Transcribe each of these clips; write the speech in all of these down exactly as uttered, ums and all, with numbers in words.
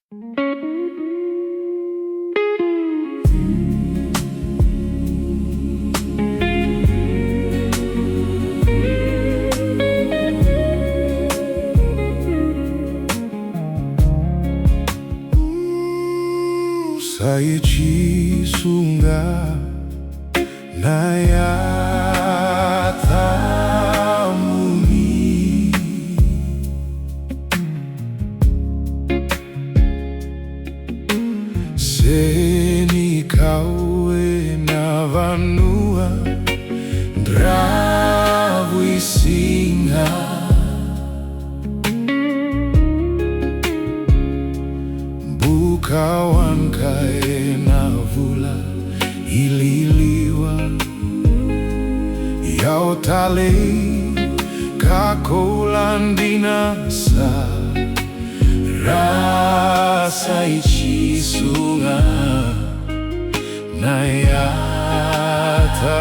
Sa i Jisu ga na yaca muni. Se ni kau ena vanua dravu i siga, bukawanaka ena vula i liliwa. Io, talei ka koula dina sara. Sa i Jisu ga na yaca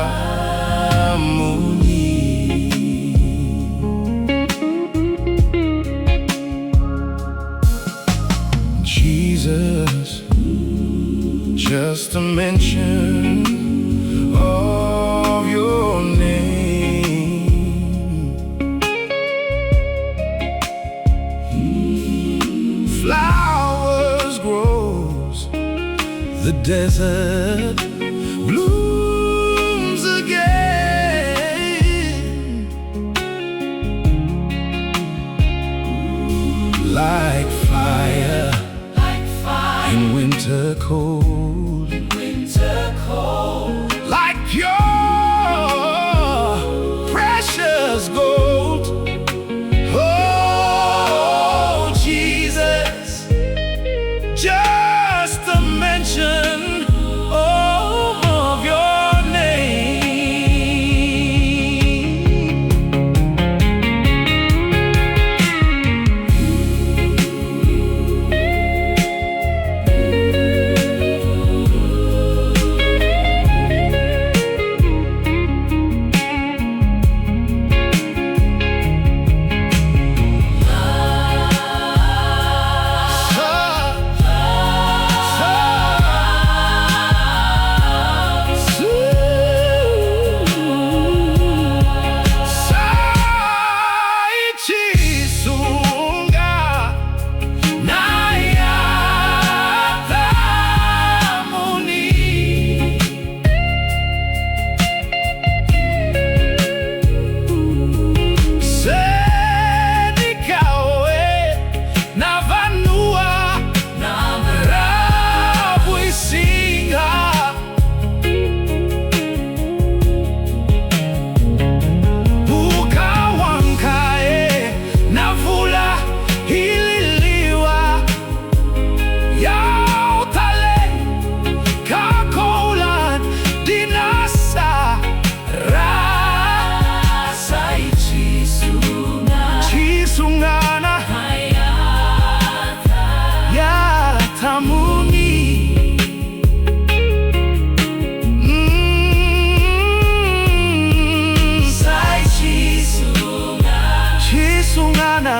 muni. Jesus, just a mention of your name. Flowers grows, the desert blooms again. Like fire, like fire in winter cold, in winter cold, like pure precious gold. Oh, Jesus, just a mention of your name. Se ni kau ena vanua dravu i siga, bukawanaka ena vula i liliwa. Io, talei ka koula dina sara. Sa i Jisu ga, Jisu ga na yaca muni. Mm. Sa i Jisu ga, Jisu ga na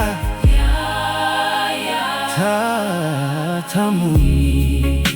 yaca muni.